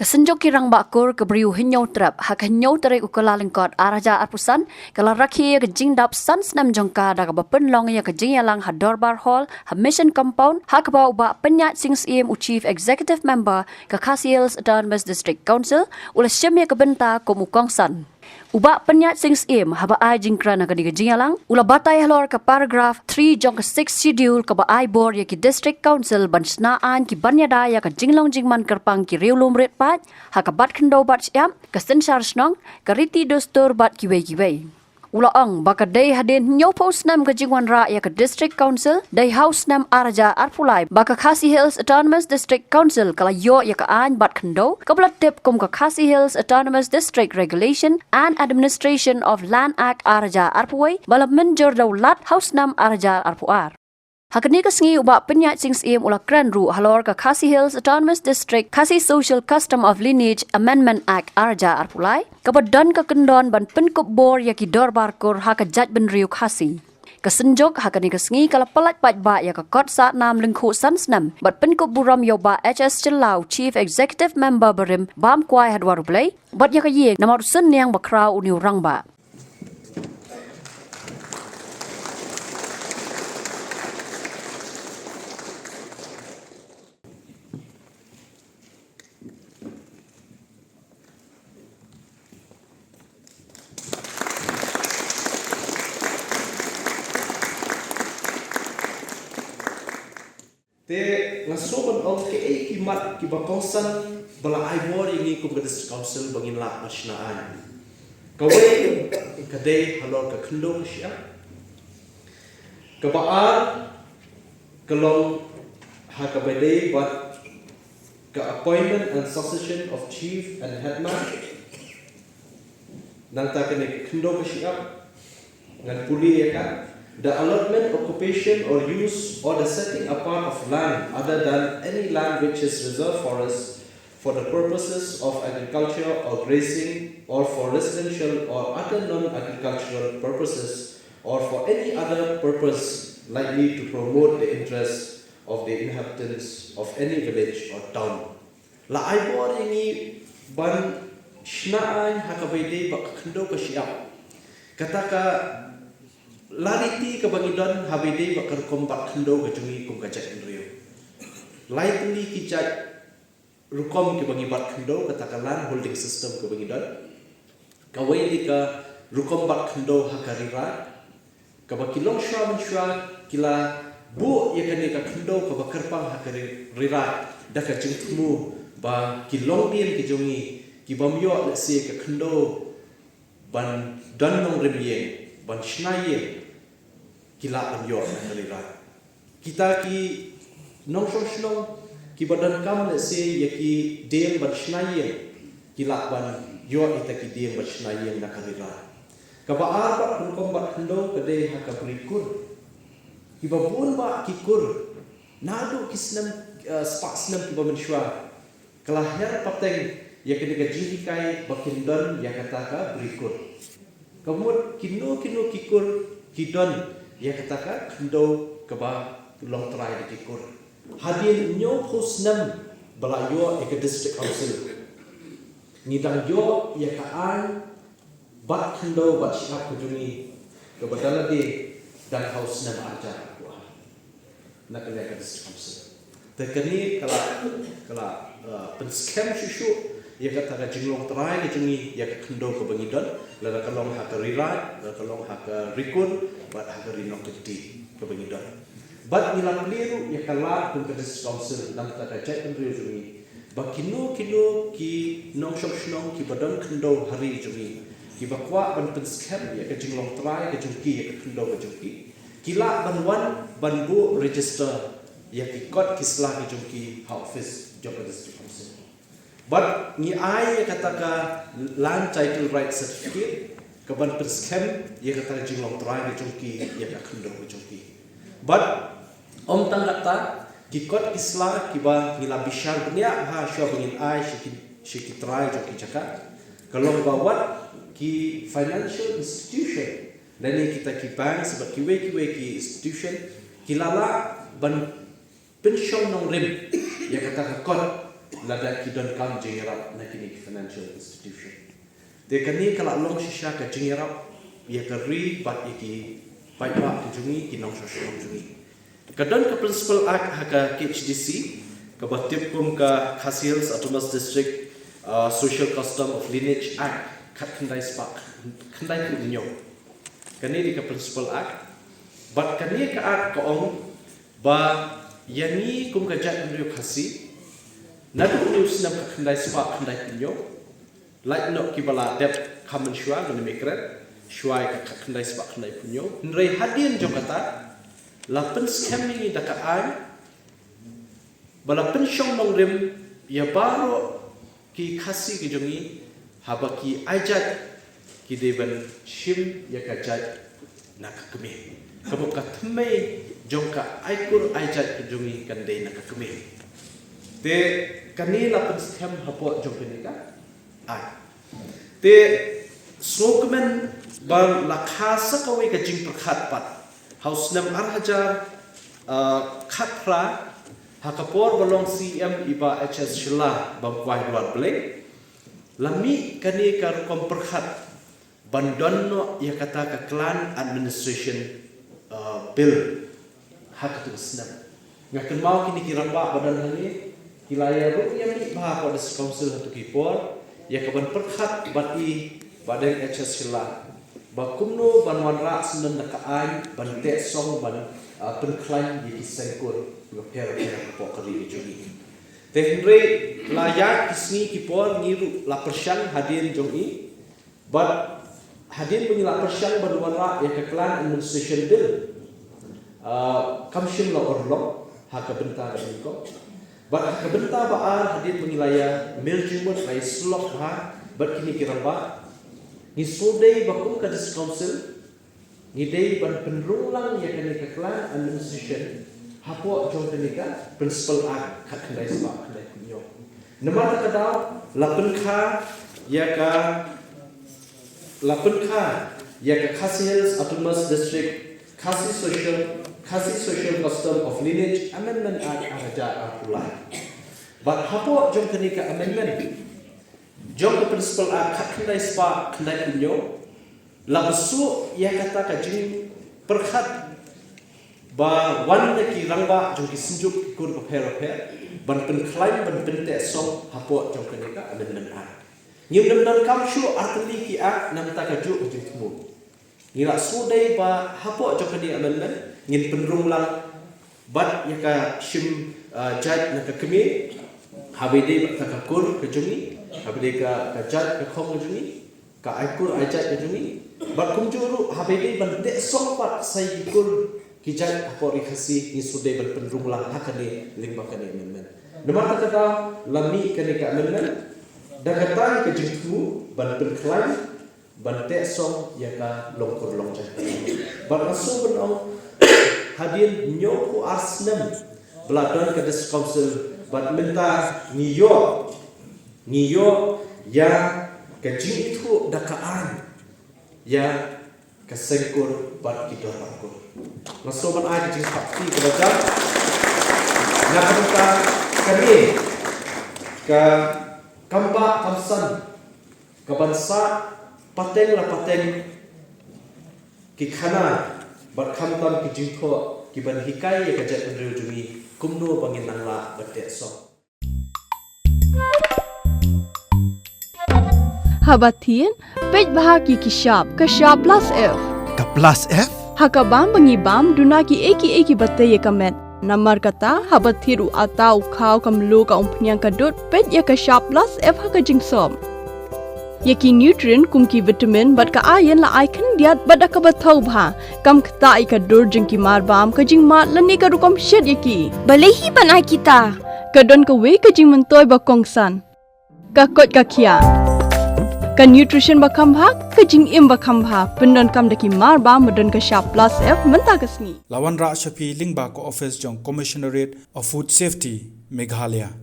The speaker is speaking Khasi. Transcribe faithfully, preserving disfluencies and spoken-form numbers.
Synjuk ki rangbah kur ka briew Hynñiewtrep, ha ka hynñiew tarik u Kyllalyngkot ar hajar arphew san, ka la rakhe ïa ka jingdap san snem jong ka da kaba pynlong ïa ka jingïalang ha Dorbar Hall, ha Mission Compound, ha kaba u Bah Pynïaid Sing Syiem, u Chief Executive Member ka Khasi Hills Autonomous District Council, u la shim ïa ka bynta kum u kongsan. U Bah Pynïaid Sing Syiem, haba ai jingkren ha kane ka jingïalang, u la batai halor ka paragraph three jong ka Sixth Schedule kaba ai bor ïa ki District Council ban shna aiñ kiban ïada ïa ka jinglong jingman kyrpang ki riewlum rit paid, ha ka bat khyndew bat shyiap, ka synshar shnong, ka riti dustur bad kiwei kiwei. U la ong ba ka dei hadien hynñiewphew snem ka jingwanrah ïa ka District Council, dei ha u snem ar hajar arphew lai ba ka Khasi Hills Autonomous District Council ka la ïoh ïa ka aiñ bat khyndew, kaba la tip kum ka Khasi Hills Autonomous District Regulation and Administration of Land Act ar hajar arphew wei, ba la mynjur da u Lat ha u snem ar hajar arphew ar. Ha kane ka sngi u Bah Pynïaid Sing Syiem u la kren ruh halor ka Khasi Hills Autonomous District Khasi Social Custom of Lineage Amendment Act ar hajar arphew lai, kaba don ka kyndon ban pynkup bor ïa ki dorbar kur ha ka jaitbynriew Khasi. Ka synjuk ha kane ka sngi ka la pyllait paidbah ïa ka kot sahnam lyngkhuh san snem bad pynkup burom ïa u Bah H S Shylla, Chief Executive Member barim bam kwai ha dwar U Blei, bad ïa ka ïing namar u synñiang bakhraw une u rangbah. Te nga sngew ban ong kaei ki mat kiba kongsan ba la ai bor ïa ngi kum ka District Council ba ngin lah ban shna aiñ. Kawei ka dei halor ka khyndew ka shyiap. Kaba ar ka long ha kaba dei bad ka appointment and succession of chief and headman. Nangta kane ka khyndew ka shyiap, ngan pule ïa ka. The allotment, occupation or use or the setting apart of land other than any land which is reserved forest for the purposes of agriculture or grazing or for residential or other non-agricultural purposes or for any other purpose likely to promote the interests of the inhabitants of any village or town. La ai bor ïa ngi ban shna aiñ ha kaba ïadei bad ka khyndew ka shyiap. Kata ka la riti kaba ngi don ha kaba ïadei bad ka rukom bat khyndew ka jong ngi kum ka jaitbynriew. Lai tylli ki jait rukom kiba ngi bat khyndew, kata ka land holding system kaba ngi don. Kawei dei ka rukom bat khyndew ha ka Ri Raid, kaba ki longshuwa mynshuwa ki la buh ïa kane ka khyndew kaba kyrpang ha ka Ri, Ri Raid da ka jingthmu ba ki longdien ki jong ngi ki bym ïoh lehse ka khyndew ban don nongrim ïing, ban shna ïing, ki lah ban ïoh na ka Ri Raid. Kita ki nongshong shnong kiba donkam lehse ïa ki dieng ban shna ïing, ki lah ban ïoh ïa kita ki dieng ban shna ïing na ka Ri Raid. Kaba ar bad ka rukom bat khyndew ka dei ha ka Bri Kur. Kiba bun bah ki kur naduh ki snem, eh, spah snem kiba mynshuwa ka la her pateng ïa kane ka jinghikai ba kin don ïa kata ka Bri Kur. Ka mut kino kino ki kur ki don ïa kata ka khyndew kaba long trai da ki kur. Hadien hynñiewphew snem ba la ïoh ïa ka District Council, ngi dang ïoh ïa ka aiñ bat khyndew bat shyiap ka jong ngi kaba da lade dang ha u snem ar hajar arphew ar na ka liang ka District Council. Te kane ka la, ka la, uh, pynskhem shuh shuh ïa kata ka jinglong trai ka jong ngi ïa ka khyndew kaba ngi don, lada ka long ha ka Ri Raid, lada ka long ha ka Ri Kur bad ha ka Ri Nongkyndit kaba ngi don. Bad ngi la plie ruh ïa ka lad kum ka District Council na ka bynta ka jaitbynriew jong ngi ba kino kino ki nongshong shnong kiba don khyndew ha ri jong ngi kiba kwah ban pynskhem ïa ka jinglong trai ka jong ki, ïa ka khyndew ka jong ki, ki lah ban wan ban buh register ïa ki kot ki sla ki jong ki ha office jong ka District Council. Bad ngi ai ïa kata ka Land Title Right Certificate kaban pynskhem ïa kata ka jinglong trai ka jong ki, ïa ka khyndew ka jong ki. Bad ym tang kata, ki kot ki sla kiba ngi la bishar bniah bha shuwa ba ngin ai sha ki, sha ki trai jong ki jaka, ka long ba wat ki financial institution lane kita ki banks bad kiwei kiwei ki institution ki la lah ban pynshong nongrim ïa kata ka kot lada ki donkam jingïarap na kine ki financial institution. Te kane ka la long shisha ka jingïarap ïa ka ri bad ïa ki paidbah ki jong ngi, ki nongshong shnong jong ngi. Ka don ka Principal Act ha ka K H A D C, kaba tip kum ka Khasi Hills Autonomous District, uh, Social Custom of Lineage Act, khatkhyndai spah khyndaiphew hynñiew. Kane dei ka Principal Act. Bad kane ka Act ka ong ba ïa ngi kum ka jaitbynriew Khasi, naduh une u snem khatkhyndai spah khyndaiphew hynñiew, lait noh kiba la dep kham mynshuwa, mynne mynmiet, shuwa ïa ka khatkhyndai spah khyndaiphew hynñiew. Hynrei hadien jong kata, la pynskhem ïa ngi da ka aiñ, ba la pynshong nongrim ïa baroh ki Khasi ki jong ngi, haba ki ai jait ki dei ban shim ïa ka jait na ka kmie. Kaba ka thymmei jong ka ai kur ai jait ki jong ngi kan dei na ka kmie. Te kane la pynskhem hapoh jong kane ka Act. Te sngewkmen ba la kha sa kawei ka jingpyrkhat pat ha u snem ar hajar, uh, khatphra, ha ka por ba long C M i Bah H S Shylla, bam kwai Hynduan Blei, la mih kane ka rukom pyrkhat ban don noh ïa kata ka Clan Administration, uh, Bill ha katei ka snem. Nga kynmaw kine ki rangbah ba don hangne ki la ïa ruh ïa mih bha ha ka District Council ha katei ki por ïa ka ban pyrkhat bad i Bah Deng H S Shylla ba kumno ban wanrah snem da ka aiñ ban teh song ban, uh, pynkhlaiñ ïa ki seng kur bapher bapher hapoh ka ri ka jong ngi. Te hynrei la ïaid ki sngi ki por ngi ruh la pyrshang hadien jong i. Bad hadien ba ngi la pyrshang ban wanrah ïa ka Clan Administration Bill, ah, kam shym la urlong ha ka bynta ba nyngkong. Bad ha ka bynta ba ar, hadien ba ngi la ïa mir jingmut, la ïa sylloh bha bad kine ki rangbah, ngi sngewdei ba kum ka District Council ngi dei ban pynrung lang ïa kane ka Clan Administration hapoh jong kane ka Principal Act khatkhyndai spah khyndaiphew hynñiew. Namar kata ka daw la pynkha ïa ka, la pynkha ïa ka Khasi Hills Autonomous District Khasi Social, Khasi Social Custom of Lineage Amendment Act ar hajar arphew lai. Bad hapoh jong kane ka amendment jong ka Principal Act khatkhyndai spah khyndaiphew hynñiew, la bsuh ïa kata ka jingpyrkhat ba wan na ki rangbah jong ki synjuk ki kur bapher bapher ban pynkhlaiñ ban pynteh song hapoh jong kane ka Amendment Act. Ngim donkam shuh artylli ki act namar ka juk ka jingthmu. Ngi la sngewdei ba hapoh jong kane amendment ngin pynrung lang bad ïa ka shim, uh, jait na ka kmie, haba ïadei bad ka kur ka jong ngi, haba ïadei ka, ka jait ka khong ka jong ngi, ka ai kur ai jait ka jong ngi. Bad kumjuh ruh haba ïadei ban teh song pat sa ïa ki kur ki jait hapoh ri Khasi, ngi sngewdei ban pynrung lang ha kane lyngba kane amendment. Namar kata ka daw la mih kane ka amendment da kata ka jingthmu ban pynkhlaiñ ban teh song ïa ka longkur longjait. Bad nga sngewbha ban ong hadien hynñiewphew ar snem ba la don ka District Council bad mynta ngi ïoh, ngi ïoh ïa ka jingithuh da ka aiñ ïa ka seng kur bad ki dorbar kur. Nga sngewbha ban ai ka jingkyrpad kaba jam na ka bynta kane ka kam bah kam san kaban sah pateng la pateng ki khana bad khamtam ki jingthoh kiban hikai ïa ka jaitbynriew jong ngi kumno ba ngin nang lah ban teh song. Haba thied, peit bha ki ki shap, ka shap plus F. Ka plus F? Ha ka bam ba ngi bam, duna kiei kiei kiba tei ïa ka met. Namar kata, haba thied u atta, u khaw, ka mluh, ka umphniang, ka dud, peit ïa ka shap plus F ha ka jingsop. Ïa ki nutrient kum ki vitamin bad ka iron la ai khyndiat bad da kaba thaw bha. Kam ktah ïa ka dur jong ki marbam, ka jingmad lane ka rukom shet ïa ki. Balei hi ban ai kita? Ka don kawei ka jingmyntoi ba kongsan. Ka koit ka khiah. Ka nutrition ba kham bha, ka jingim ba kham bha. Pyndonkam da ki marbam ba don ka shap plus F mynta ka sngi. La wanrah sha phi lyngba ka office jong Commissionerate of Food Safety, Meghalaya.